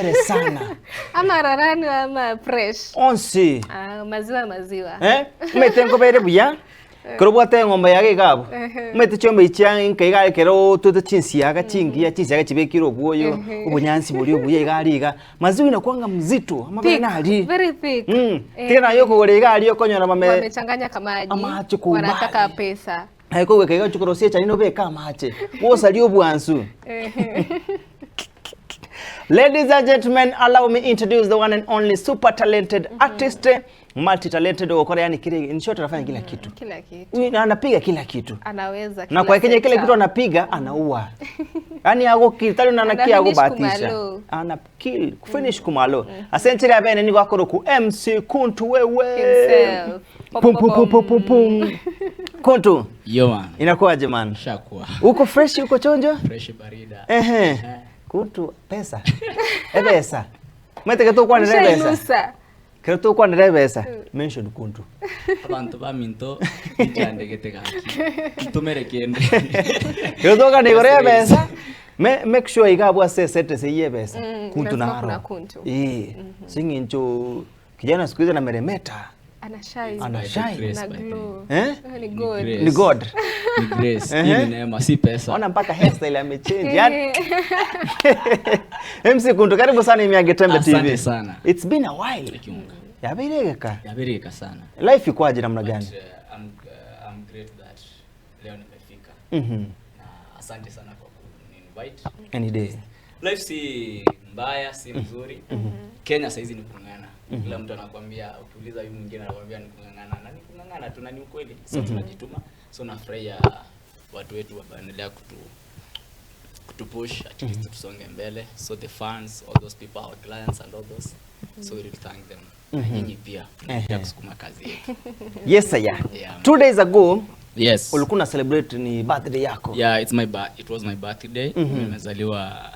Mabere sana. Ama rarani ama fresh. Onsi. Ah, maziwa maziwa. Eh? Omanyete nkobere buya, ekero obwate eng'ombe yago iga abwo, omanyete chiombe echi chia nka iga ekero otwete chinsiaga chingiya, chinsiaga chibekire obwoyo, obonyansi boria obuya iga aria iga, maziwa inakuanga mzito, amabere Thick, nari. very thick. Tiga naye okogora iga aria okonyora mame Wamechanganya kamaji. Amache kwa umbali. Wanataka pesa. Naye kogweka iga ochia korosia echani nobeke amache, gosaria obwansu. Ladies and gentlemen, allow me introduce the one and only super talented artist, multi-talented okora, yani kile, in short anafanya kila kitu. Kila kitu. Huyu na anapiga kila kitu. Anaweza Na kila kwa Kenya kile sekta. Kitu anapiga anaua. Yaani ago kill tali na anakia Ana finish agobatisha. kumalo. Ana kill, finish kumalo. Asante abene ni gwakoro ku MC Kuntu wewe. Himself. Pum pum pum pum pum pum. Kuntu, Yo man. Inakuwaje man? Shakuwa. Uko fresh, uko chonjo? Fresh barida. Ehe. Kuntu pesa. Ebesa. Mwete ketu kwa nire besa. Ushainusa. Ketu kwa nire besa. Mention Kuntu. Abantu baminto ichandegete gaki. Ntumere kende. Ketu kwa nire Yes, besa. Me make sure igabwa se sete se iye besa. Kuntu Lazima naro. kuna Kuntu. Eh. Singincho kijana siku hizi anameremeta. Ana shine. Ana By the shine. grace, Ana by the glow. Eh? Ni God. Grace. Ni God. Ni grace. Hii ni neema, si pesa. Ona mpaka hairstyle amechange. Yaani MC Kuntu karibu sana Imiage Tembe TV. Asante sana. It's been a while. Kiunga. Yabereka. Yabereka sana. Life ikwaje namna gani? But, I'm great that leo nimefika. Na asante sana kwa kuni-invite. Any day. Life si mbaya, si mzuri. Kenya saizi ni kung'ang'ana. Kila mtu anakuambia, ukiuliza huyu mwingine anakuambia ni kung'ang'ana. Na ni kung'ang'ana tu na ni ukweli. So tunajituma. So nafurahia watu wetu wanaendelea kutupush at least tusonge mbele. So the fans, all those people, our clients and all those. So we really thank them. Na nyinyi pia mnaendelea kusukuma kazi yetu. Yes sir. Yeah. Yeah. 2 days ago Yes. ulikuwa una celebrate ni birthday yako. Yeah, it was my birthday. Nimezaliwa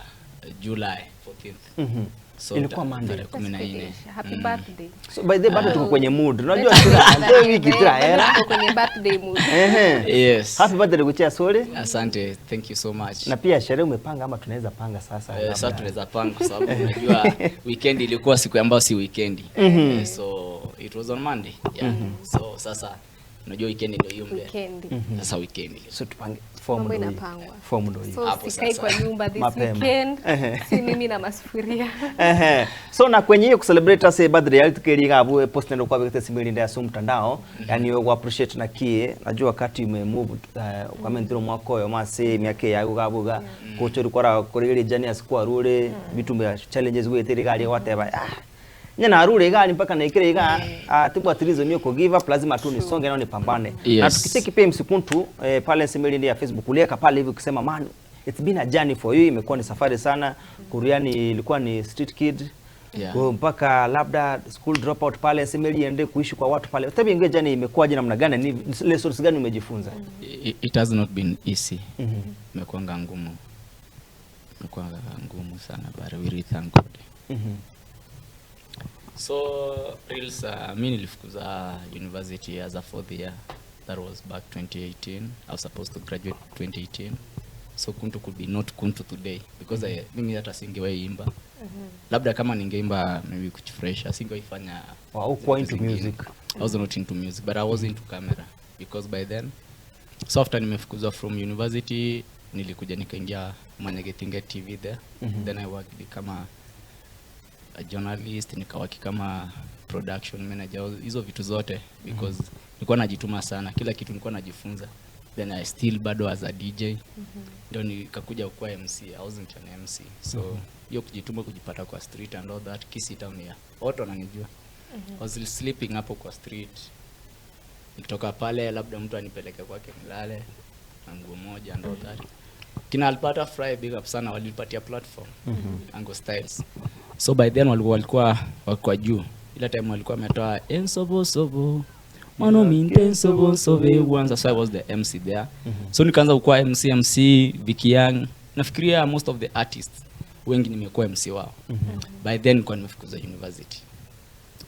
July 14th. So Ilikuwa Monday. tarehe 14. Happy birthday. So by the way bado tuko kwenye mood. Unajua Bado tuna wiki bado tuna hela. tuko kwenye birthday mood. Ehe. Yes. Happy birthday kuchia sorry. Asante, thank you so much. Na pia sherehe umepanga ama tunaweza panga sasa? Eh, Labda? sasa tunaweza panga kwa sababu unajua weekend ilikuwa siku ambayo si weekend. So it was on Monday. Yeah. So sasa unajua weekend ndio hiyo mbele. Weekend. Sasa weekend. So tupange form Mambo ndio hii. inapangwa. Form ndio hii. So Hapo sikai sasa. kwa nyumba this Mapema. weekend. Ehe. Si mimi na masufuria. Ehe. So na kwenye hiyo kucelebrate ase birthday yali tukeri abu post ndo kwa bekete simili ndia su mtandao, yani we appreciate na kie najua wakati ume move kwa mentiro mwako yo mase miake ya gabuga kocho rikora korigiri jani asikwa rure bitu bya challenges we tiri gali whatever, ah nyana arure gani mpaka naikire iga, ah tibwa tirizo niyo ko give up, lazima tu nisonge nao nipambane. Na tukicheki pia MC Kuntu, pale simili ya Facebook ulieka pale hivi kusema, man, it's been a journey for you, imekuwa ni safari sana Kuriani, ilikuwa ni street kid kwa mpaka labda school dropout pale Semeli ende kuishi kwa watu pale. Tabi ingia journey imekuwaje namna gani? Ni lessons gani umejifunza? It has not been easy. Imekuanga ngumu. Imekuanga ngumu sana, but we really thank God. So reels, mi nilifukuza university as a fourth year. That was back 2018. I was supposed to graduate 2018. So Kuntu could be not Kuntu today because mimi hata singewahi imba. Labda kama ningeimba maybe kujifresha, singewahi fanya Wow, hukuwa vitu into zingine. music. I was not into music, but I was into camera because by then, so after nimefukuzwa from university, nilikuja nikaingia Mwanyagetinge TV there. Then I worked kama a journalist, nikawaki kama production manager, hizo vitu zote because nilikuwa najituma sana, kila kitu nilikuwa najifunza. Then I still bado as a DJ, ndio nikakuja kuwa MC. I wasn't an MC. So hiyo kujituma, kujipata kwa street and all that, Kisii town ya watu wananijua. I was sleeping hapo kwa street, nikitoka pale labda mtu anipeleke kwake nilale na nguo moja and all that. Kina Alpata Fry, big up sana, walinipatia platform. Ango Styles, so by then walikuwa juu. Ile time walikuwa wametoa ensobo sobo mano minte ensobo sobe wanza, so I was the MC there. So nikaanza kukuwa MC, MC Vicky Young. Nafikiria most of the artists wengi nimekuwa MC wao. By then nilikuwa nimefukuza university,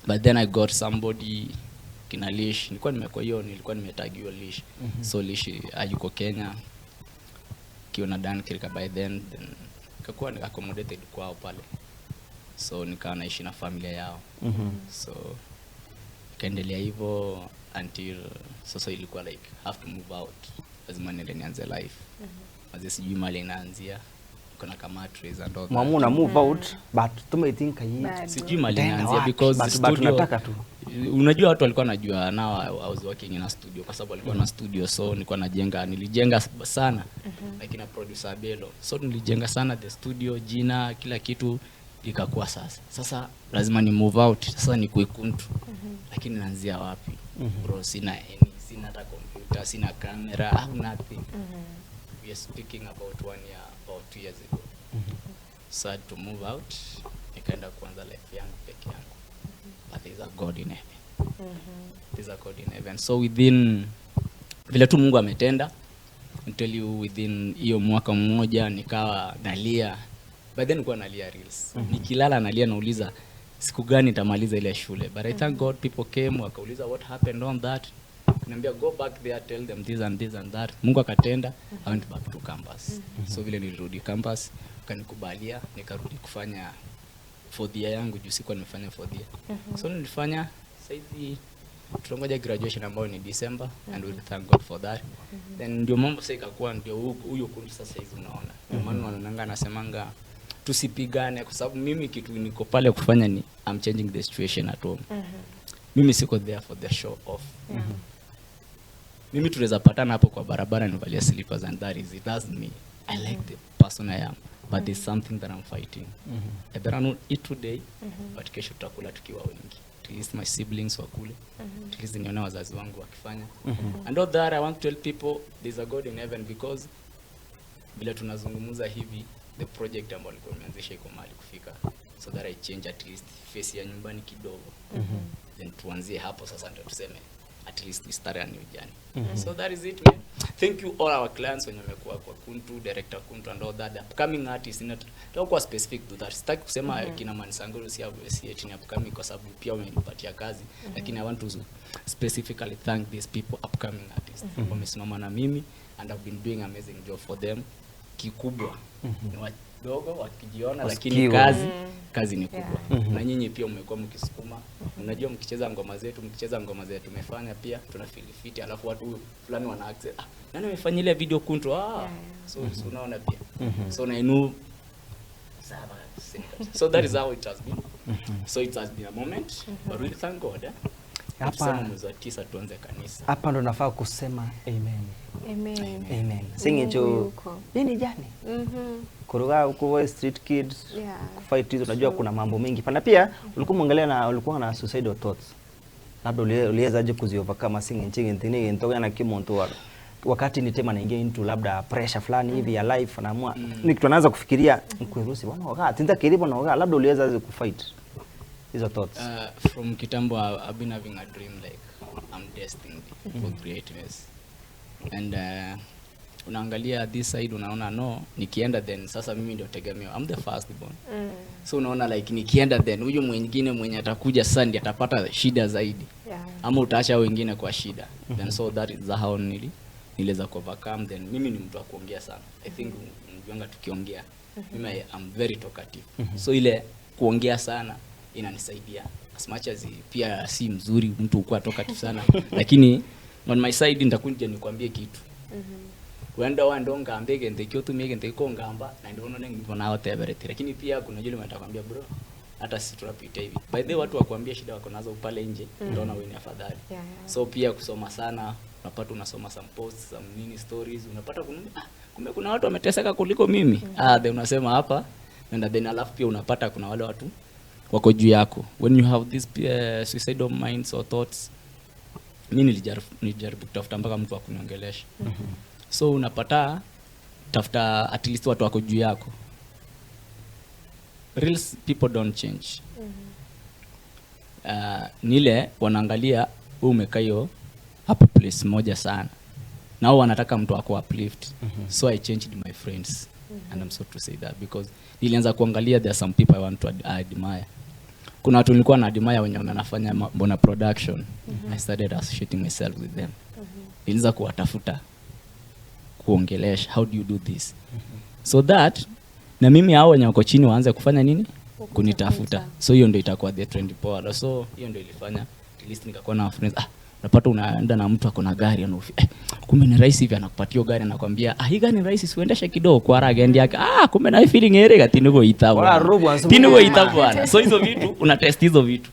but then I got somebody, kina Lish. Nilikuwa nimekuwa hiyo, nilikuwa nimetagiwa Lish. So Lish hayuko Kenya kiona Dan Kirika by then, then nikakuwa ni accommodated kwao pale. So nikawa naishi na familia yao. So ikaendelea hivyo until sasa ilikuwa like have to move out, lazima niende nianze life. Maze sijui mali inaanzia, kuna kama trees and all that. Mwamu una move out but tumeitinka hii. Bado. Sijui mali Utaenda inaanzia wapi? because But studio, unataka tu. Unajua watu walikuwa najua now I was working in a studio kwa sababu walikuwa na studio, so nilikuwa najenga, nilijenga sana like na producer Abelo, so nilijenga sana the studio, jina, kila kitu ikakuwa. Sasa lazima ni move out, sasa ni kuikuntu, lakini naanzia wapi, bro? Sina any, sina hata computer, sina camera, I have nothing. We are speaking about one year or 2 years ago. So I had to move out, nikaenda kuanza life yangu peke yangu, but there's a God in heaven. There's a God in heaven. So within vile tu Mungu ametenda, I tell you, within hiyo mwaka mmoja nikawa nalia. By then nilikuwa nalia reels, nikilala nalia, nauliza siku gani nitamaliza ile shule. But I thank God people came, wakauliza what happened on that, niambia go back there, tell them this and this and that. Mungu akatenda. I went back to campus. So vile nilirudi campus, wakanikubalia, nikarudi kufanya fourth year yangu juu sikuwa nimefanya fourth year. So nilifanya, saizi tunangoja graduation ambayo ni December, and we thank God for that. Then ndio mambo sasa ikakuwa ndio huyo kundi sasa hizi unaona. Ndio maana wanaonanga anasemanga tusipigane, kwa sababu mimi kitu niko pale kufanya ni I'm changing the situation at home. Mimi siko there for the show off. Mimi tunaweza patana hapo kwa barabara nivalia slippers and that is it. That's me. I like the person I am, but there's something that I'm fighting. I better not eat today, but kesho tutakula tukiwa wengi, at least my siblings wakule, at least nione wazazi wangu wakifanya and all that. I want to tell people there's a God in heaven, because vile tunazungumza hivi, the project ambayo alikuwa imeanzisha iko mahali kufika, so that I change at least face ya nyumbani kidogo. Then tuanzie hapo sasa ndio tuseme at least we start a new journey. So that is it, man. Thank you all our clients wenye wamekuwa kwa Kuntu, director Kuntu and all that, the upcoming artists. Nataka kuwa specific to that. Sitaki kusema kina Manisanguru si eti ni upcoming kwa sababu pia wamenipatia kazi, lakini I want to specifically thank these people, upcoming artists wamesimama na mimi and I've been doing amazing job for them. Kikubwa ni wadogo wakijiona, lakini Wasikiwe. kazi ni kubwa. Na nyinyi pia mmekuwa mkisukuma. Unajua mkicheza ngoma zetu, mkicheza ngoma zetu tumefanya, pia tuna feel fit, alafu watu fulani wana access, "Ah, nani amefanya ile video Kuntu?" Ah, so unaona pia, so nainu sawa kabisa. So that is how it has been. So it has been a moment, but we thank God, eh? Tuseme mwezi wa 9 tuanze kanisa. Hapa ndo nafaa kusema amen. Amen. Amen. Singicho Mungu yuko. nini jani kuruga huko street kids kufight hizo, unajua kuna mambo mengi pana. Pia ulikuwa muangalia na ulikuwa na suicidal thoughts, labda uliwezaje kuziovercome singe ntini ntoka na kimuntu wa wakati ni tema naingia into labda pressure fulani hivi ya life, anaamua ni kitu anaanza kufikiria nkwerusi bwana wakati tinta kiribo na wakati, labda uliweza kufight hizo thoughts? From kitambo I've been having a dream like I'm destined for greatness, and unaangalia this side, unaona no, nikienda then sasa mimi ndio tegemeo. I'm the first born. So unaona like nikienda then huyu mwingine mwenye atakuja sasa ndiye atapata shida zaidi ama utaacha wengine kwa shida. Then so that is how niliweza kuovercome. Then mimi ni mtu wa kuongea sana. I think mjuanga tukiongea, mimi I am very talkative. So ile kuongea sana inanisaidia, as much as pia si mzuri mtu kuwa talkative sana, lakini on my side nitakuja nikwambie kitu wenda wando ngambe gente kyotumie gente ko ngamba na ndio unaona ndivyo nao teberete. Lakini pia kuna yule mtakwambia, "Bro, hata sisi tunapitia hivi." By the way, watu wakwambia shida wako nazo pale nje, utaona wewe ni afadhali. So pia kusoma sana, unapata unasoma some posts, some nini, stories, unapata kuna, ah, kumbe kuna watu wameteseka kuliko mimi. Ah, then unasema hapa na then alafu pia unapata kuna wale watu wako juu yako when you have this suicidal minds or thoughts. Mi nilijaribu kutafuta mpaka mtu wa kuniongelesha. So unapata tafuta at least watu wako juu yako. Real people don't change. Nile wanaangalia wewe umekaa hiyo hapo place moja sana, nao wanataka mtu wako uplift. So I changed my friends, and I'm sorry to say that, because nilianza kuangalia there are some people I want to admire. Kuna watu nilikuwa na admire wenye wanafanya mbona production. I started associating myself with them. Nilianza kuwatafuta, kuongelesha, "How do you do this?" So that na mimi hao wenye wako chini waanze kufanya nini. Kunitafuta. So hiyo ndio itakuwa the trend poa. So hiyo ndio ilifanya at least nikakuwa na friends. Ah, unapata unaenda na mtu ako na gari kumbe ni rahisi hivi, anakupatia hiyo gari, anakwambia, "Ah, hii gari ni rahisi, siuendeshe kidogo kwa raga endi yake." Ah, kumbe na hii feeling ere gatinigo ita Wala bwana. rubu ansubu. Tinigo ita bwana. So hizo vitu una test hizo vitu.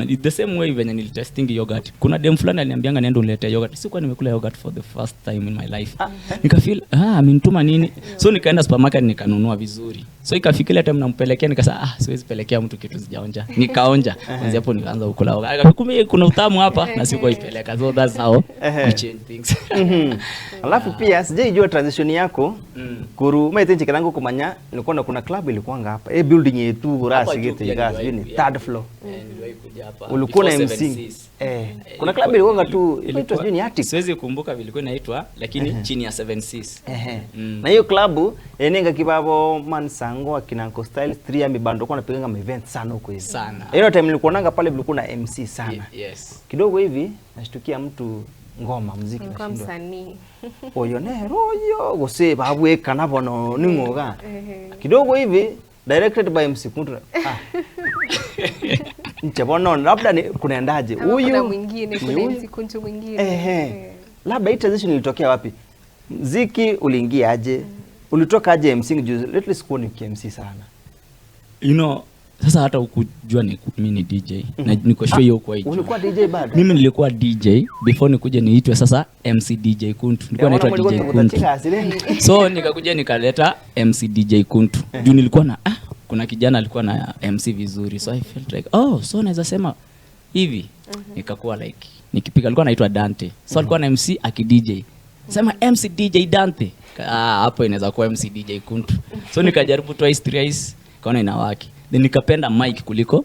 It's the same way venye nilitesting yogurt. Kuna dem fulani aliniambianga niende uniletee yogurt. Sikuwa nimekula yogurt for the first time in my life. Nikafeel, ah, amenituma nini? So nikaenda supermarket nikanunua vizuri. So ikafika ile time nampelekea, nikasema, "Ah, siwezi pelekea mtu kitu sijaonja." Nikaonja. Kwanza hapo nikaanza kukula yogurt. Akasema, "Kumbe kuna utamu hapa," na sikuwa ipeleka. So that's how we change things. Alafu pia sijaijua transition yako kuru maite nchikirangu kumanya nilikuwa na kuna club ilikuwanga hapa building yetu Hapa juu rasigete pia gas niliwahi ni kuja. third floor. Eh, niliwahi kuja hapa. Ulikuwa na Before MC. 7Cs. Kuna club ilikuwanga tu inaitwa sijui ni Attic. Siwezi kumbuka vilikuwa inaitwa, lakini chini ya 7Cs. Na hiyo klabu enenga kibabo mansango akina Uncle Style 3 ya mibando kwa napiganga ma event sana huko hivi. Sana. Hiyo time nilikuonanga pale vilikuwa na MC sana. Yes. Kidogo hivi nashtukia mtu ngoma muziki Nilikuwa nashindwa. msanii. Oyo nero oyo gose babweka nabono ning'oga. Kidogo hivi directed by MC Kuntu. Ah. Nche bono labda ni kunaendaje? Ama Huyu kuna mwingine, ni kuna huyu? MC Kuntu mwingine. Labda hii transition ilitokea wapi? Mziki uliingia aje? Ulitoka aje MC juu lately sikuoni uki-MC sana. Sasa hata ukujua ni mimi ni DJ na niko sure hiyo kwa hiyo. Ulikuwa DJ bado? Mimi nilikuwa DJ before nikuje niitwe sasa MC DJ Kuntu. Nilikuwa naitwa DJ Kuntu. So nikakuja nikaleta MC DJ Kuntu. Juu nilikuwa na kuna kijana alikuwa na MC vizuri. So I felt like, oh, so naweza sema hivi. Nikakuwa like nikipiga, alikuwa anaitwa Dante. So alikuwa na MC aki DJ. Sema MC DJ Dante. Ah, hapo inaweza kuwa MC DJ Kuntu. So nikajaribu twice thrice, kaona inawaki. Then nikapenda mic kuliko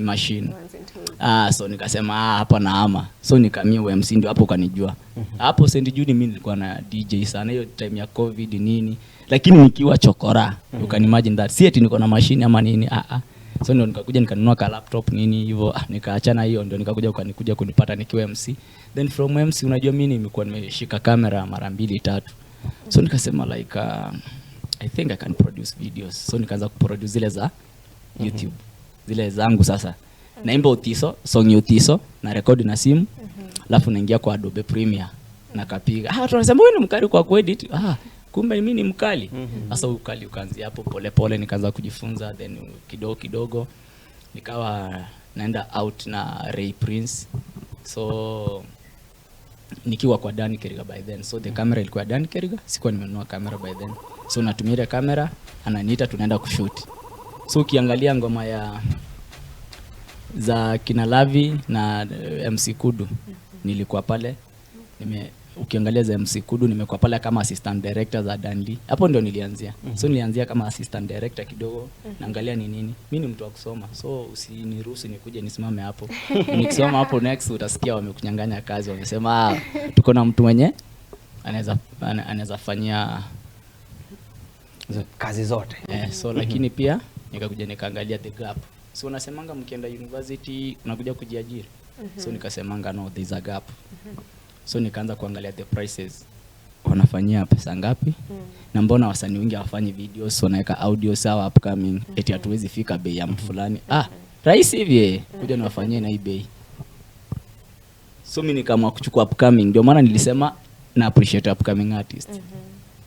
machine. Ones and twos. Ah, so nikasema, ah, hapa naama. So nikamia MC, ndio hapo ukanijua. Hapo St. Jude mimi nilikuwa na DJ sana hiyo time ya COVID nini. Lakini nikiwa chokora, you can imagine that. Si eti niko na machine ama nini. Ah ah. So ndio nikakuja nikanunua ka laptop nini hivyo, ah, nikaachana hiyo, ndio nikakuja ukanikuja kunipata nikiwa MC. Then from MC, unajua mimi nimekuwa nimeshika kamera mara mbili tatu. So nikasema like, I think I can produce videos. So nikaanza kuproduce zile za YouTube. Zile zangu sasa. Naimba utiso, song ya utiso, na record na simu. Alafu naingia kwa Adobe Premiere nakapiga. Ah, watu wanasema wewe ni mkali kwa kuedit. Ah, kumbe mimi ni mkali. Sasa ukali ukaanzia hapo pole pole, nikaanza kujifunza, then kidogo kidogo nikawa naenda out na Ray Prince. So nikiwa kwa Dan Keriga by then. So the camera ilikuwa Dan Keriga, sikuwa nimenunua kamera by then. So natumia ile kamera, ananiita tunaenda kushoot. So ukiangalia ngoma ya za kina Lavi na MC Kudu, nilikuwa pale. Ukiangalia za MC Kudu nimekuwa pale kama assistant director za Danly. Hapo ndio nilianzia. So nilianzia kama assistant director kidogo, naangalia ni nini. Mimi ni mtu wa kusoma, so usiniruhusu nikuje nisimame hapo. Nikisoma hapo next utasikia wamekunyang'anya kazi, wamesema, "Ah, tuko na mtu mwenye anaweza fanyia Kazi zote. Eh, so lakini pia nikakuja nikaangalia the gap. So unasemanga mkienda university unakuja kujiajiri. So nikasemanga no, there's a gap. So nikaanza kuangalia the prices, wanafanyia pesa ngapi, na mbona wasanii wengi hawafanyi videos, wanaweka audio sawa upcoming, eti hatuwezi fika bei ya mtu fulani. Ah, rahisi hivi, kuja niwafanyie na hii bei. So mi nikaamua kuchukua upcoming, ndio maana nilisema na appreciate upcoming artist.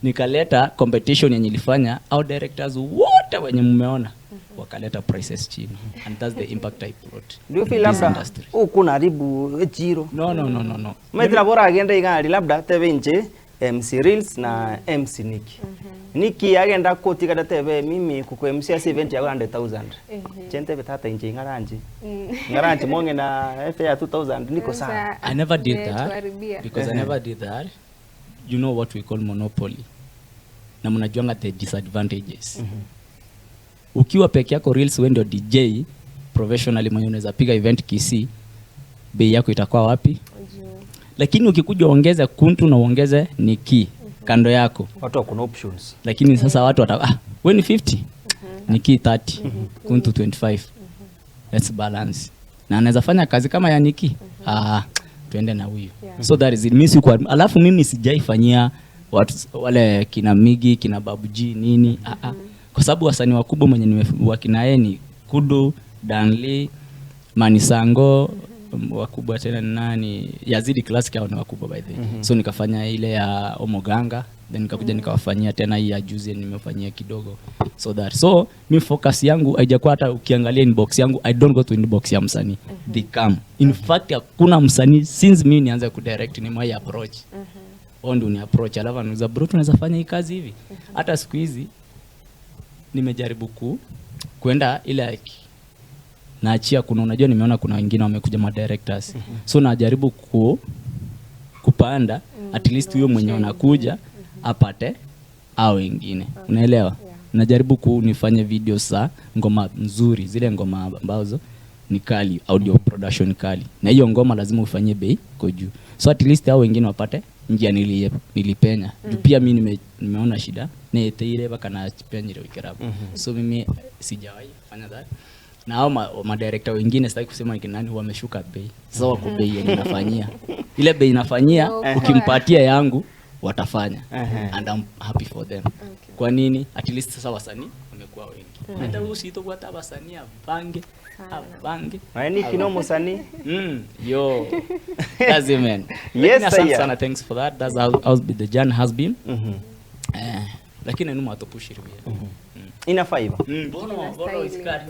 Nikaleta competition yenye ilifanya au directors wote wenye mmeona wakaleta prices chini, and that's the impact I brought Ndio in feel this labda industry. huku naribu echiro. No, no, no, no, no. Maitira bora agenda igari labda tebe nche MC Reels na MC Nicky. Nicky agenda koti kada tebe mimi kuko MC ase event ya 100,000. Chente tata inche ngaranji. Ngaranji monge na FA ya 2000 niko sawa. I never did that Tuharibia. because I never did that. You know what we call monopoly, na mnajuanga the disadvantages. Ukiwa peke yako Reels, wewe ndio DJ professionally mwenye unaweza piga event Kisii, bei yako itakuwa wapi? Juu. Lakini ukikuja uongeze Kuntu na uongeze Niki kando yako, Watu wako na options. lakini sasa watu wata, ah, wewe ni 50, Niki 30, Kuntu 25, let's balance, na anaweza fanya kazi kama ya Niki, ah, tuende na huyu. So that is it. Mimi sikuwa, alafu mimi sijaifanyia watu wale kina Migi, kina Babu G nini, ah, ah. Kwa sababu wasanii wakubwa mwenye nimewaki naye ni Kudu, Danley, Manisango, wakubwa tena ni nani, Yazidi Classic, hao ni wakubwa by the way. So nikafanya ile ya Omoganga, then nikakuja nikawafanyia tena hii ya juzi nimefanyia kidogo, so that, so mi focus yangu haijakuwa, hata ukiangalia inbox yangu, I don't go to inbox ya msanii. They come. In fact, hakuna msanii since mi nianze kudirect nimewahi approach. Wao ndio ni approach, alafu anauliza, "Bro, tunaweza fanya hii kazi hivi?" Hata siku hizi nimejaribu kwenda ile like, naachia, kuna, unajua nimeona kuna wengine wamekuja ma directors, so najaribu kupanda, at least huyo mwenye wanakuja apate au wengine, unaelewa? Najaribu nifanye video za ngoma nzuri, zile ngoma ambazo ni kali, audio production kali, na hiyo ngoma lazima ufanyie bei iko juu, so at least hao wengine wapate njia nilipenya. Juu pia mi nimeona shida neteire bakanapenyire wikirabu. So mimi sijawahi fanya that, na hao madirector wengine, sitaki kusema ni kina nani, wameshuka bei. Sasa wako bei yenye nafanyia, ile bei nafanyia, ukimpatia yangu watafanya. And I'm happy for them. Kwa nini? At least sasa wasanii wamekuwa wengi, hata usito hata wasanii abange abange. Naeni kinomo sani. Yo, that's it, man. Yes, Lakini asante sir. sana, thanks for that. That's how the journey has been. Lakini numa atopushiriwe. Inafaa hivyo. Bono bono. Inastahili. Isikari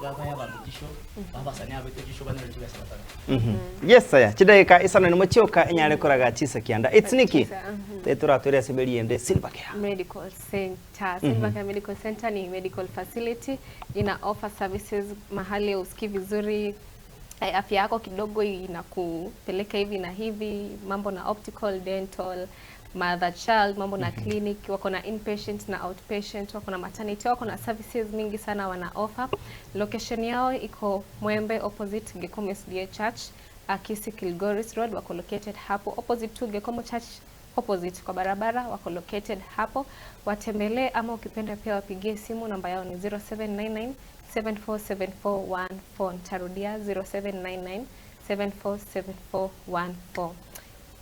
babaya babitisho babasani abetisho banarituya sabatana. Yes saya chidagika isano nimochioka inyale koraga chisa kianda, it's Nikki. Chisa, mhm. Tetura twere sebeli Silver Care Medical Center. Silver Medical Center ni medical facility ina offer services mahali usikii vizuri, afya yako kidogo inakupeleka hivi na hivi, mambo na optical, dental, mother child, mambo na clinic, wako na inpatient na outpatient, wako na maternity, wako na services mingi sana wana offer. Location yao iko Mwembe opposite Gekomo SDA Church, Kisii Kilgoris Road, wako located hapo opposite to Gekomo Church, opposite kwa barabara, wako located hapo. Watembelee ama ukipenda pia wapigie simu, namba yao ni 0799 747414. Nitarudia, 0799 747414.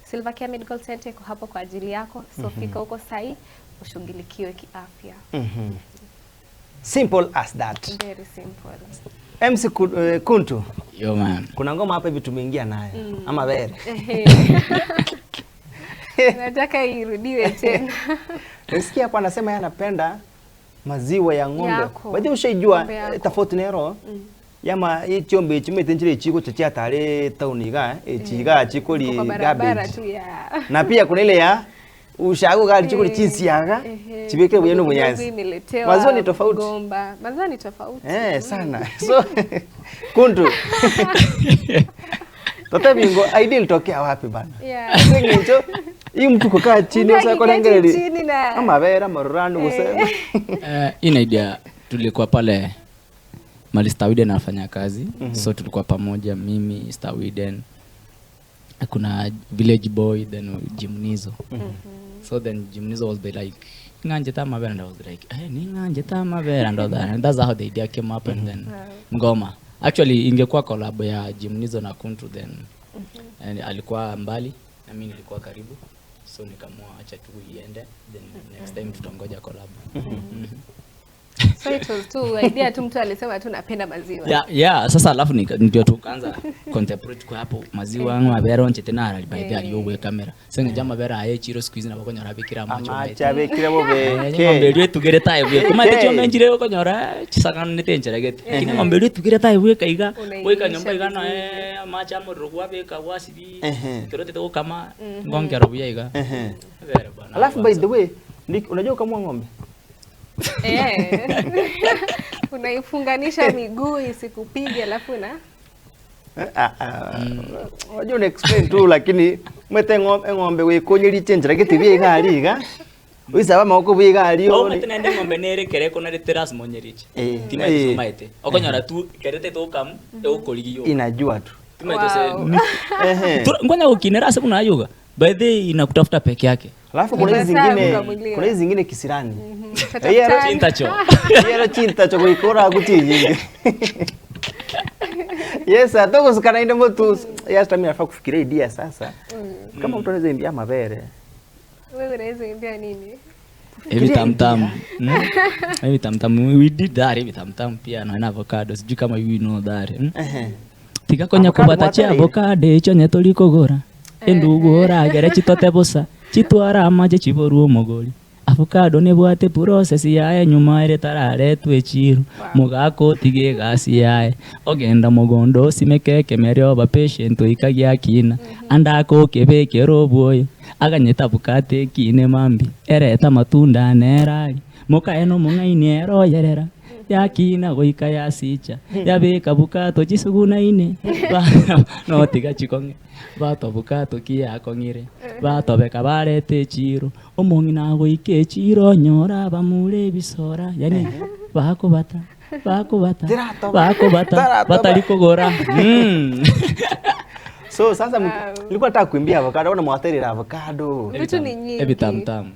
Silver Care Medical Center iko hapo kwa ajili yako, so fika huko sahi ushughulikiwe kiafya. Simple as that. Very simple. MC Kuntu, Yo man. Kuna ngoma hapa hivi tumeingia nayo ama bere. Nataka irudiwe tena. Nisikia hapo anasema yeye anapenda maziwa ya ng'ombe. Yako. Baje ushaijua Ng'ombe yako. Tofauti nero yama ichombe chimete nchire chiko chachiatare town iga echiga chikoli Kwa barabara garbage. tu ya Na pia kuna ile ya ushago gali chikoli chinsiaga chibeke buyeno Kidogo bunyazi. imeletewa Maziwa ni tofauti. Gomba. Maziwa ni tofauti. Eh, sana. So Kuntu. Tata bingo idea ilitokea wapi bana? Yeah. Singicho hii mtu kukaa chini Mtu sasa kwa akiketi nangeli. chini na- Ama vera maruranu kusema. Hii ni idea tulikuwa pale mali Stawiden anafanya kazi. So tulikuwa pamoja, mimi, Stawiden, kuna Village Boy, then Jimnizo. So then Jimnizo was be like, "Nganje tamabera," and I was like, "Eh, ni nganje tamabera," and all that, and that's how the idea came up. And then ngoma actually ingekuwa collab ya Jimnizo na Kuntu, then and alikuwa mbali na mimi nilikuwa karibu, so nikamua acha tu iende, then next time tutangoja collab. So it was tu idea tu, mtu alisema tu napenda maziwa. Yeah, sasa alafu ndio tukaanza contemplate kwa hapo maziwa ngo mabera onche tena arali by the aliyo we camera senga jama bera aye chiro siku hizi nabakonyora bikira macho. Amacha bekire bo ng'ombe beke. rwe tugere tae bwe kumate Ke. chome njire okonyora chisangano nitencheregete, lakini ng'ombe rwe tugere tae bwe kaiga Unailisha weka nyomba igana vizuri. amacha amorero gwabeka gwasibi kerotete gukama ngongero buya iga. Bere bwana. Alafu by the way, Nick, unajua ukamua ng'ombe? Eh. Unaifunganisha miguu isikupige alafu na Eh, ah, ah, unajua una explain tu, lakini mwete ng'ombe ng'ombe wikunyiri chenjera giti bigari iga. Wisaba moko bigari. O mate nende ng'ombe nere kere kona rete rasmo nyeriche. Timaite somaite okonyora tu kerete tukamu eukorigio. Inajua tu. Timaite se Wow. Ngonya ukinera ase kuna yoga by the way, inakutafuta peke yake. Alafu kuna hizi Sasa zingine, kukamuliwa. kuna hizi zingine kisirani. Tatafutana. Chintacho. Yero chinta cho kuikora kuti. Yes, atokusikana inde mtu yes, tami nafaa kufikiria idea sasa. Kama mtu anaweza imbia mabere. Wewe unaweza imbia nini? Hivi tamtam. Hivi tamtam. We did that hivi tamtam pia na avocado. Sijui kama you know that. Tigakonya kubata cha avocado icho nyeto likogora. Endugora gere chitote bosa. Chitwara amaje chiboru omogori. Avocado nebwate process yaye nyuma ere tararetwe chiro. Mugako tige gasi yaye. Ogenda mugondo simekeke mere oba patient ikagia kina. Andako kebeke roboyo. Aganyeta bukate kine mambi. Ereta matunda nerari. Moka eno mung'aini eroyerera. Yakina goika yasicha. Yabeka bukato chisuguna ine. No tiga chikonge. Bato bukato kiyakong'ire. Batobeka barete chiro. Omong'ina goike chiro nyora bamure bisora. Yani bakobata. Bakobata. Bakobata. Batari kogora. So sasa nilikuwa nataka kuimbia avocado, ona mwaterera avocado. Vitu ni nyingi. Ebi tamtam.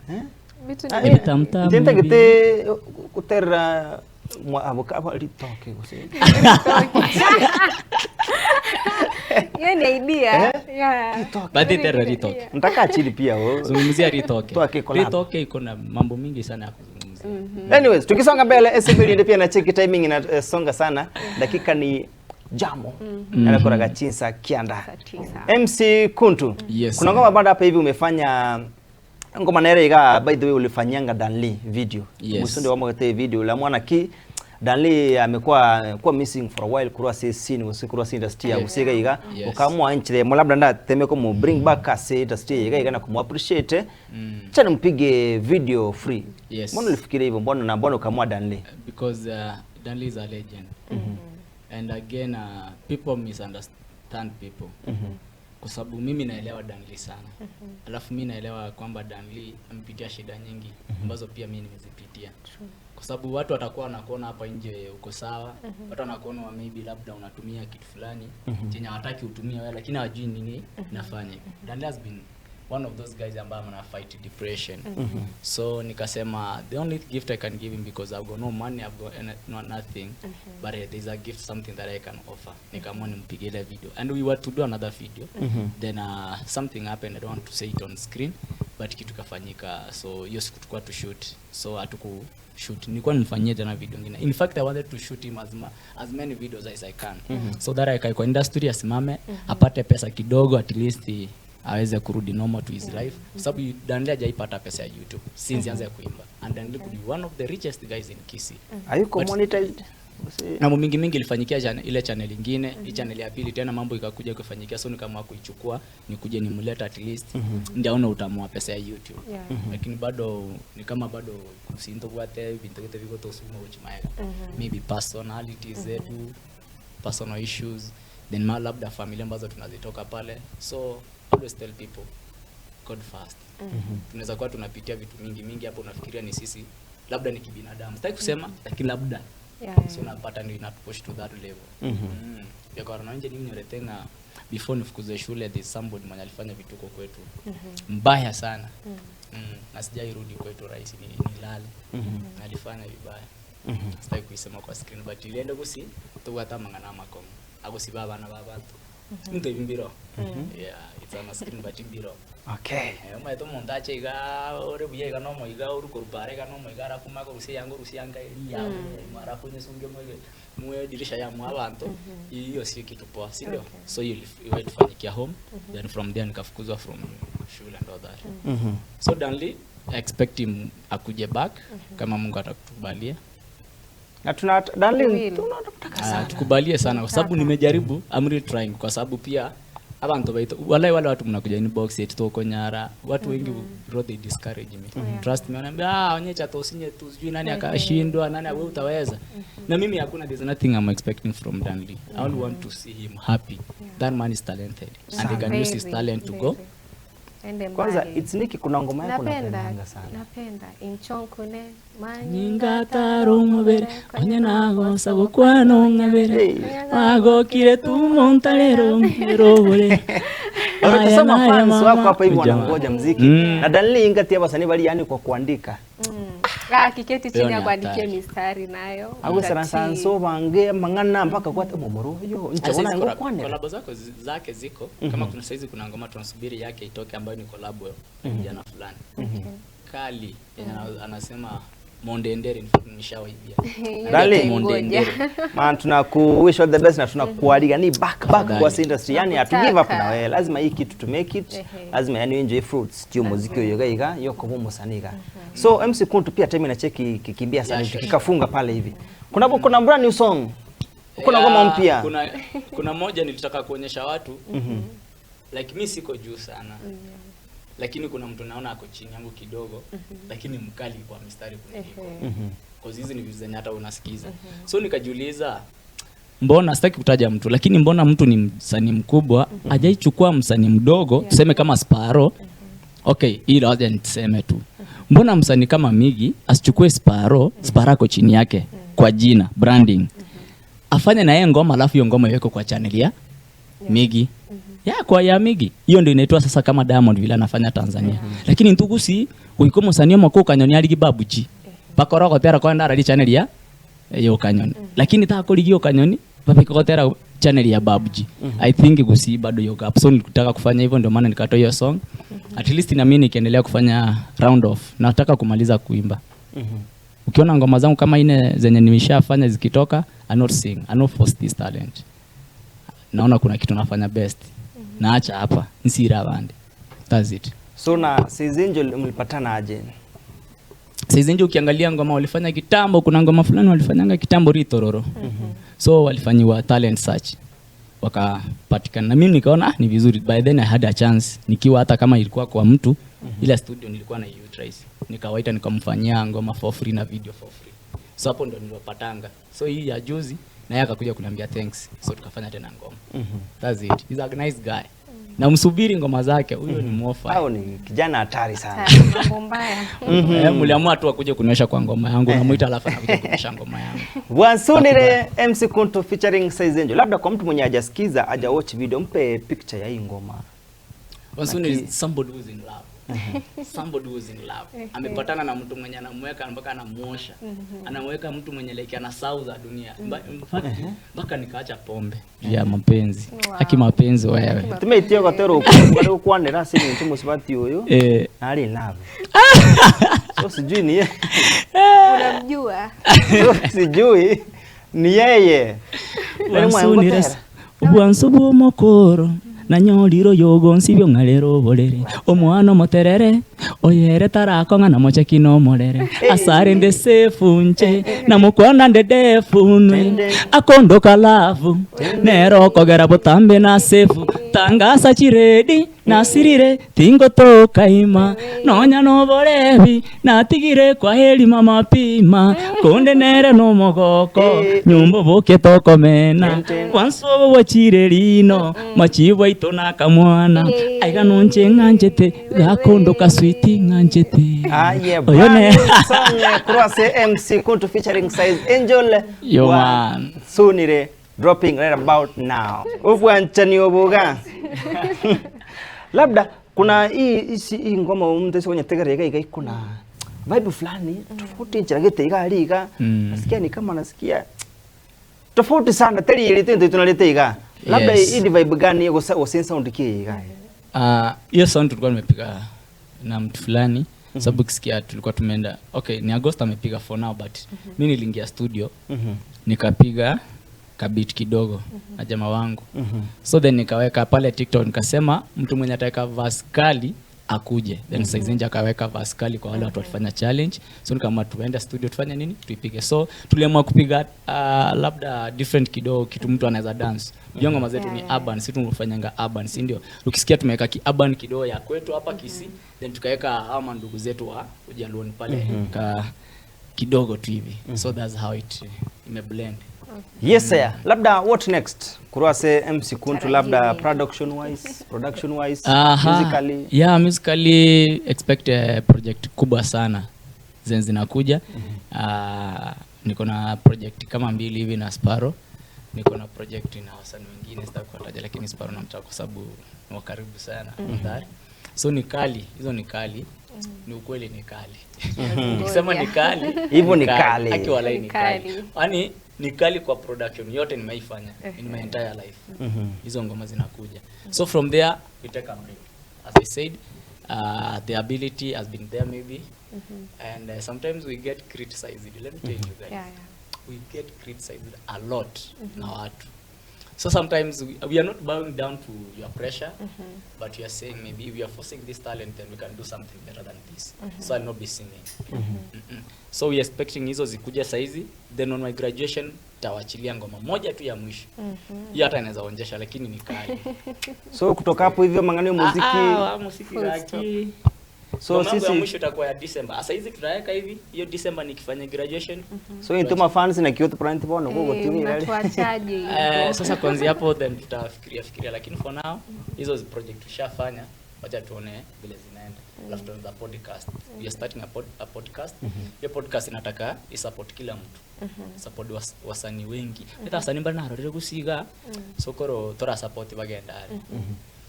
Vitu ni Ebi tamtam. Ntenta gete kuterera avocado litoke gose. Hiyo ni idea. Yeah. But terera ritoke. Nataka chili pia wewe. Zungumzia ritoke. Ritoke iko na mambo mingi sana ya kuzungumzia. Anyways, tukisonga mbele SML ndio pia na check timing inasonga sana. Dakika ni jamo. Anakoraga chinsa kianda. MC Kuntu. Yes. Kuna ngoma bado hapa hivi umefanya ngoma nere iga, by the way ulifanyanga Danley video. Yes. Musunde wa mwete video la mwana ki Danley amekuwa kuwa missing for a while kurwa si scene usikurwa si industry ya usiga iga. Yes. Ukaamua nchile labda nda temeko mu bring back ase industry iga iga na kumu appreciate. Chana mpige video free. Yes. Mbona ulifikiria hivyo? Mbona na mbona ukaamua Danley? Because Danley is a legend. And again people misunderstand people. Kwa sababu mimi naelewa Danley sana. Alafu mimi naelewa kwamba Danley amepitia shida nyingi ambazo pia mimi nimezipitia. Kwa sababu watu watakuwa wanakuona hapa nje uko sawa, watu wanakuona maybe labda unatumia kitu fulani chenye hawataki utumie wewe, lakini hawajui nini nafanya. Danley has been one of those guys ambao ana fight depression. So nikasema the only gift I can give him, because I've got no money, I've got no nothing, but there's a gift, something that I can offer. Nikaamua nimpige ile video, and we were to do another video. Then something happened, I don't want to say it on screen, but kitu kafanyika. So hiyo siku tulikuwa to shoot, so hatuku shoot. Nilikuwa nimfanyie tena video nyingine. In fact I wanted to shoot him as many videos as I can, so that I kwa industry asimame, apate pesa kidogo, at least aweze kurudi normal to his life. Kwa sababu Danley hajaipata pesa ya YouTube since anza kuimba, and Danley could be one of the richest guys in Kisii. Hayuko monetized. Na mambo mingi ilifanyikia ile channel nyingine, hii channel ya pili tena mambo ikakuja kufanyikia, so nikaamua kuichukua nikuje nimlete at least ndio aone utamu wa pesa ya YouTube. Lakini bado ni kama bado kusinto kwate vintu vyote viko tosuma uchimaega. Maybe personalities zetu, personal issues, then labda familia ambazo tunazitoka pale. So always tell people God first. Tunaweza kuwa tunapitia vitu mingi hapo, unafikiria ni sisi labda ni kibinadamu. Sitaki kusema lakini labda. So unapata ndio inatupush to that level. Ya kwa nje nini nyoretenga before nifukuze shule, there's somebody mwenye alifanya vituko kwetu. Mbaya sana. Na sijairudi kwetu rahisi nilale. Alifanya vibaya. Sitaki kuisema kwa screen, but ilienda kusi tuwata mangana makomo. Akusi baba na baba tu. Ndio mbiro. Yeah, it's on a screen but mbiro. Okay. Uma eto montache iga ore buye iga no moiga uru kurubare iga no moiga arafu mako rusi yangu ya marafu nyesunge moige mwe dirisha ya mwa abantu. Hiyo sio kitu poa, si ndio? So hiyo ilifanyikia home, then from there nikafukuzwa from shule and all that. So Danley, I expect him akuje back kama Mungu atakutubalia. Na tuna Danley tunataka sana. Tukubalie sana kwa sababu nimejaribu, I'm really trying, kwa sababu pia abantu baito wale watu mnakuja inbox yetu toko nyara, watu wengi bro they discourage me. Trust me, wananiambia onyesha tu usinye tu sijui nani akashindwa, nani wewe utaweza. Na mimi hakuna, there's nothing I'm expecting from Danley. I only want to see him happy. That man is talented and he can use his talent to go. Kwanza it's Nikki, kuna ngoma yako napenda sana. Napenda inchonkune nyinga tarumubere onye nago sabukwano ngabere magokire tumontalero mherobore. Unasema fans wako hapa hivi wanangoja muziki. Na Danley ingati hapa wasanii bali yani kwa kuandika. Kiketi chini akuandikie mistari nayo. Ago sana sana so bange mangana mpaka kwa momoro yo nchaona ngo kwane. Collab zako zake ziko kama kuna saizi kuna ngoma tunasubiri yake itoke ambayo ni collab jana fulani. Kali yenye anasema Mondendere, in fact nimeshawaibia. Dali. Mondendere. Man, tunaku wish all the best na tunakualika ni back back kwa industry. Yani hatu give up na wewe. Lazima hii kitu to make it. Lazima yani enjoy fruits. Tio muziki uyo gaiga yoko bomo saniga. So MC Kuntu pia time inacheki kikimbia sana kikafunga pale hivi. Kuna brand new song. Kuna ngoma mpya. Kuna moja nilitaka kuonyesha watu. Like mimi siko juu sana. Lakini kuna mtu naona ako chini yangu kidogo, lakini mkali kwa mistari kuliko. Cause hizi ni vitu zenye hata unasikiza. So nikajiuliza, mbona sitaki kutaja mtu, lakini mbona mtu ni msanii mkubwa hajaichukua msanii mdogo, tuseme kama Sparrow. Okay, hii wacha niseme tu. Mbona msanii kama Migi asichukue Sparrow, Sparrow ako chini yake kwa jina, branding. Afanye na yeye ngoma alafu hiyo ngoma iwekwe kwa channel ya Migi. Ya kwa ya Migi. Hiyo ndio inaitwa sasa kama Diamond vile anafanya Tanzania. Lakini ntuku si uiko msanii mko kanyoni ali kibabuji. Bakora kotera kwa ndara channel ya yo kanyoni. Lakini ta koli kanyoni babikotera channel ya Babuji. I think kusi bado yo gap. So nilitaka kufanya hivyo ndio maana nikatoa hiyo song. At least na mimi nikiendelea kufanya round off. Nataka kumaliza kuimba. Ukiona ngoma zangu kama ine zenye nimeshafanya zikitoka, I not sing, I not force this talent. Naona kuna kitu nafanya best. Naacha hapa, nsira bande. That's it. So na Size Angel mlipatana aje? Size Angel ukiangalia ngoma walifanya kitambo, kuna ngoma fulani walifanyanga kitambo Ritororo. So walifanyiwa talent search. Wakapatikana. Na mimi nikaona ni vizuri. By then I had a chance. Nikiwa hata kama ilikuwa kwa mtu, ile studio nilikuwa na utilize. Nikawaita nikamfanyia ngoma for free na video for free. So hapo ndo niliwapatanga. So hii ya juzi na yeye akakuja kuniambia thanks. So tukafanya tena ngoma. That's it. He's a nice guy. Na msubiri ngoma zake, huyo ni mwofa. Hao ni kijana hatari sana. Mambo mbaya. Mliamua tu akuje kuniosha kwa ngoma yangu, namuita alafu anakuja kuniosha ngoma yangu. Wansunire MC Kuntu featuring Size Angel. Labda kwa mtu mwenye hajasikiza, haja watch video, mpe picture ya hii ngoma. Wansunire is somebody who's in love. Somebody who's in love. Amepatana na mtu mwenye anamweka mpaka anamuosha. Anamweka mtu mwenye like anasahau za dunia. Mpaka nikaacha pombe ya mapenzi. Haki mapenzi wewe. Tumeitio katero kwa kwanera si mtu musibati huyo. Ali love. So sijui ni yeye. Unamjua? So sijui ni yeye. Ubwansubu mokoro. Nanyoliro yogo nsibyo ngalero bolere omwana moterere oyere tarako ngana moche kino morere asare nde sefunche na mukwana nde defunwe akondo kalavu nero kogera botambe na sefu tangasa chiredi nasirire tingo tokaima nonya no borebi natigire kwa heli mama pima konde nere no mogoko nyumbo boke tokomena wansobo wachire lino machibwa itona kamwana aiga nonche nganjete gakondo kaswiti nganjete. Ah yeah, oyone song cross MC Kuntu featuring Size Angel. Yo man, Sunire dropping right about now. Ubwanchani obuga. Labda kuna hii ngoma mtu kwenye tegere iga kuna vibe fulani tofauti nchiragete iga aliga. Nasikia ni kama nasikia tofauti sana teri ile tendo tunaleta iga. Labda hii ni vibe gani hiyo kwa sound ki iga? Hiyo sound tulikuwa tumepiga na mtu fulani sababu kisikia tulikuwa tumeenda. Okay, ni Agosta amepiga for now but mimi niliingia studio nikapiga kabit kidogo na jamaa wangu. So then nikaweka pale TikTok nikasema mtu mwenye ataweka verse kali akuje. Then Size Angel akaweka verse kali kwa wale watu walifanya challenge. So nikaamua tuende studio tufanye nini? Tuipige. So tuliamua kupiga labda different kidogo, kitu mtu anaweza dance. Unajua ngoma zetu ni urban, sisi tunafanyanga urban, si ndio? Ukisikia tumeweka ki urban kidogo ya kwetu hapa Kisii, then tukaweka hawa ndugu zetu wa Ujaluoni pale ka kidogo tu hivi. So that's how it imeblend. Yes sir. Labda what next? Kurwase MC Kuntu labda production wise, musically. Yeah, musically expect a project kubwa sana zenye zinakuja. Niko na project kama mbili hivi na Sparrow. Niko na project na wasanii wengine sitaki kuwataja, lakini Sparrow namtaka kwa sababu ni wa karibu sana. So ni kali, hizo ni kali. Ni ukweli ni kali. Nikisema ni kali, hivyo ni kali. Aki walai ni kali. Yaani ni kali kwa production yote nimeifanya in my entire life. Hizo ngoma zinakuja. So from there we take a break. As I said, The ability has been there maybe, and sometimes we get criticized. Let me tell you guys, we get criticized a lot na watu. So sometimes we are not bowing down to your pressure, but we are saying maybe if we are forcing this talent, then we can do something better than this. So I'll not be singing. So we are expecting hizo zikuja saizi, then on my graduation tawachilia ngoma moja tu ya mwisho. Hiyo hata inaweza onjesha, lakini ni kali. So kutoka hapo hivyo mang'anio muziki? Ah, ah, muziki Full laki. So Ngoma yangu ya sisi mwisho itakuwa ya December. Sasa hizi tutaweka hivi, hiyo December nikifanya graduation. So intuma fans na kyoto print bono gogo Eh, tumi. mnatuachaje hivyo? Eh, sasa kuanzia hapo then tutafikiria fikiria, lakini for now hizo project tushafanya, wacha tuone vile zinaenda. Alafu tuanza podcast. We are starting a podcast. Hiyo podcast inataka isupport kila mtu, support wasanii wengi, hata wasanii mbali narorere gusiga sokoro tora support bagenda ari.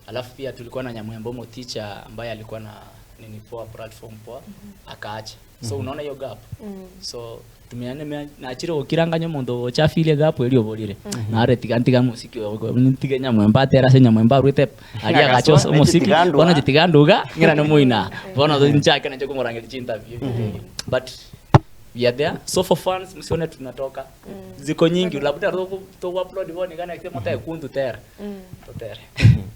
Alafu pia tulikuwa na Nyamwembo teacher ambaye alikuwa na nini poa, platform poa, akaacha. So unaona hiyo gap. So tumeane nachire gukiranganya mundu chafile gap elio bolire nare tiga ntiga musiki ntige Nyamwemba atera se Nyamwemba arwite aria Agasoa, gacho musiki. nechitigandua. Bona jitiganduga ngira ni muina bona nchake nacho kumurangiri interview, but we are there. So for fans, msione tunatoka, ziko nyingi, labda to upload boni kana kisema ta kundu tera totere.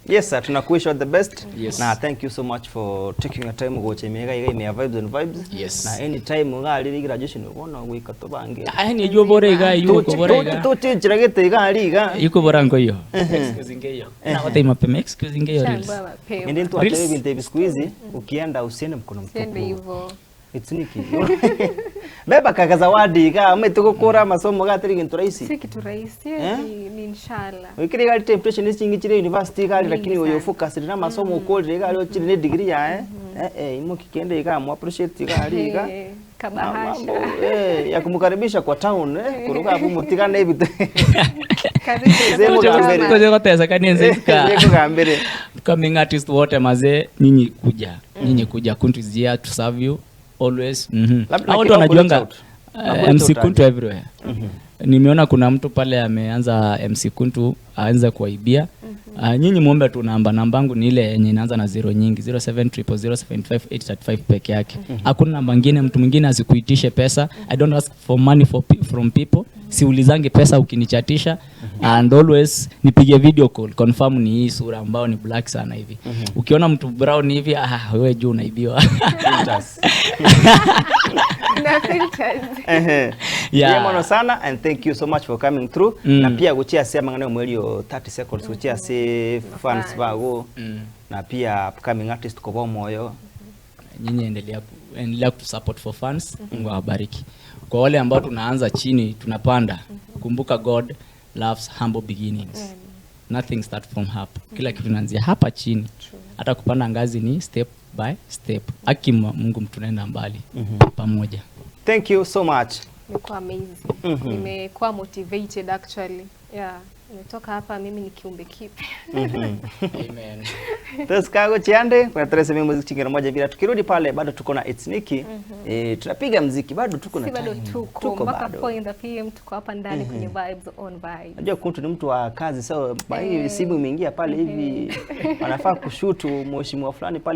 Yes sir, tunakuwish all the best. Yes. Na thank you so much for taking your time gochemega iga ime ya Vibes and Vibes. Yes. Na anytime ugali graduation ubona gwika tubange. Aya ni juo bore iga yuko bore iga. Tuchinjiragite iga ari iga. Yuko bora ngo iyo excuse ngeyo na wote mapema excuse ngeyo reels. Shangwa mapema. Ndi mtu Reels. atewe bintu hivi siku hizi ukienda usiende mkono Siende mtupu. hivyo. It's niki. Beba kaka zawadi iga umetukukura masomo gatiri gintu rahisi. Si kitu rahisi, Eh? ni inshallah. Wikiri gari temptation ici chire university gari, Mingi lakini uyo sana. focus na masomo ukolire gari ochire ne degree ya imo kikende iga mu appreciate gari iga. Eh, Na kabahasha. mambo, ya kumkaribisha kwa town, kuruka hapo mutigane hivi. Karibu Sehemu kama ya mbele. Koje kotesa kanienze ka Yeko gambere. Upcoming artist wote mazee, nyinyi kuja, nyinyi kuja. Kuntu is here to serve you always. Labda Hao watu lakini wanajuanga reach out. Reach MC out Kuntu everywhere. Nimeona kuna mtu pale ameanza MC Kuntu aanze kuwaibia. Nyinyi muombe tu namba, namba yangu ni ile yenye inaanza na zero nyingi, 0700075835 peke yake. Hakuna namba nyingine, mtu mwingine asikuitishe pesa. I don't ask for money from people. Siulizangi pesa ukinichatisha. And always nipige video call, confirm ni hii sura ambayo ni black sana hivi. Ukiona mtu brown hivi, ah, wewe juu unaibiwa. Filters. Na filters. Ehe. Yeah. Mono sana and thank you so much for coming through. Na pia guchia se mang'ano mwelio 30 seconds guchia se fans Fans. bago na pia upcoming artist kobo moyo. Nyinyi endelea kutusupport for fans. Mungu awabariki. Kwa wale ambao tunaanza chini tunapanda, kumbuka God loves humble beginnings. Nothing start from up. Kila kitu inaanzia hapa chini. Hata kupanda ngazi ni step by step. Aki Mungu tunaenda mbali pamoja. Thank you so much. Imekuwa amazing. Nimekuwa motivated actually. Yeah. Nimetoka hapa mimi ni kiumbe kipya. Amen. Tuskago chiande kuna teresa mimi muziki chingine moja bila tukirudi pale bado tuko na It's Nikki. Tunapiga muziki bado tuko na Si bado time. tuko mpaka bado. 4 in the PM tuko hapa ndani kwenye Vibes on Vibes. Najua Kuntu ni mtu wa kazi, so hii simu imeingia pale hivi wanafaa kushutu mheshimiwa fulani pale.